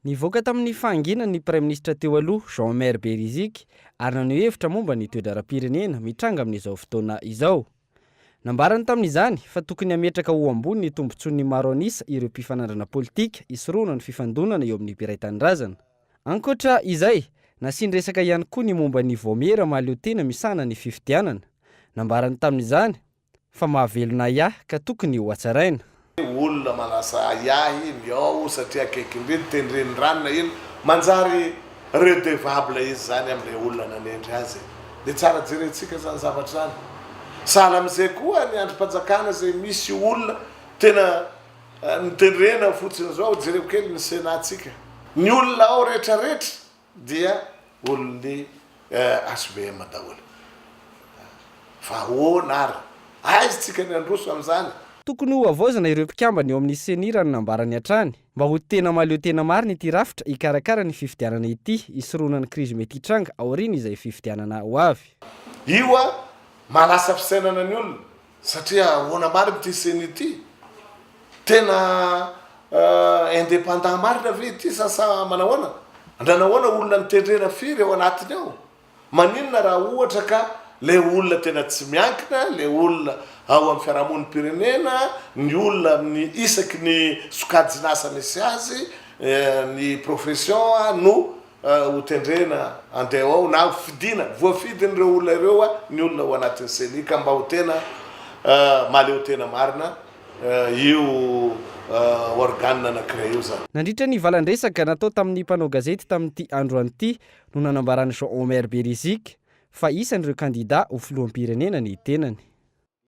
Nivoaka tamin'ny fahanginany ny Praiminisitra teo aloha, Jean Omer Beriziky, ary naneho hevitra momba ny toe-draharaham-pirenena mitranga amin'izao fotoana izao. Nambarany tamin'izany fa tokony hametraka ho ambony ny tombontsoan'ny maro an'isa ireo mpifanandrana politika hisorohana ny fifandonana eo amin'ny mpiray tanindrazana. Ankoatra izay, nasiany resaka ihany koa ny momba ny vaomiera mahaleo tena misahana ny fifidianana. Nambarany tamin'izany fa mahavelona ahiahy ka tokony hohatsaraina. Olona manasa ahiahy ny ao satria akaiky indrindra, tendren'ny rano na inona, manjary redevable izy zany amin'ilay olona nanendry azy e. Dia tsara jerentsika zany zavatra zany. Sahala amin'izay koa ny andrim-panjakana izay misy olona tena notendrena fotsiny zao, jereo kely ny Sénat-tsika. Ny olona ao retraretra dia olon'ny HVM daholo. Fa ahoana ary? Aiza tsika ny handroso amin'izany? Tokony ho havaozina ireo mpikambana eo amin'ny Ceni raha ny nambarany hatrany, mba ho tena mahaleo tena marina ity rafitra hikarakara ny fifidianana ity, hisorohana ny krizy mety hitranga aorian'izay fifidianana ho avy. Io a mahalasa fisainana ny olona Satria ahoana marina ity ceni ity? Tena indépendant marina ve ity sa sa manahoana? Ndra nahoana olona notendrena firy ao anatiny ao? Maninona raha ohatra ka le olona tena tsy miankina, le olona ao amin'ny fiarahamonim-pirenena, ny olona amin'ny isaky ny sokajin'asa misy azy, ny profession no ho tendrena andeha ao na ho fidiana, voafidin'ireo olona ireo ny olona ao anatin'ny ceni ka mba ho tena mahaleo tena marina io organe anankiray io zany. Nandritra ny valan-dresaka natao tamin'ny mpanao gazety tamin'ity androany ity no nanambaran'i Jean Omer Beriziky fa isan'ireo kandida ho filoham-pirenena ny tenany.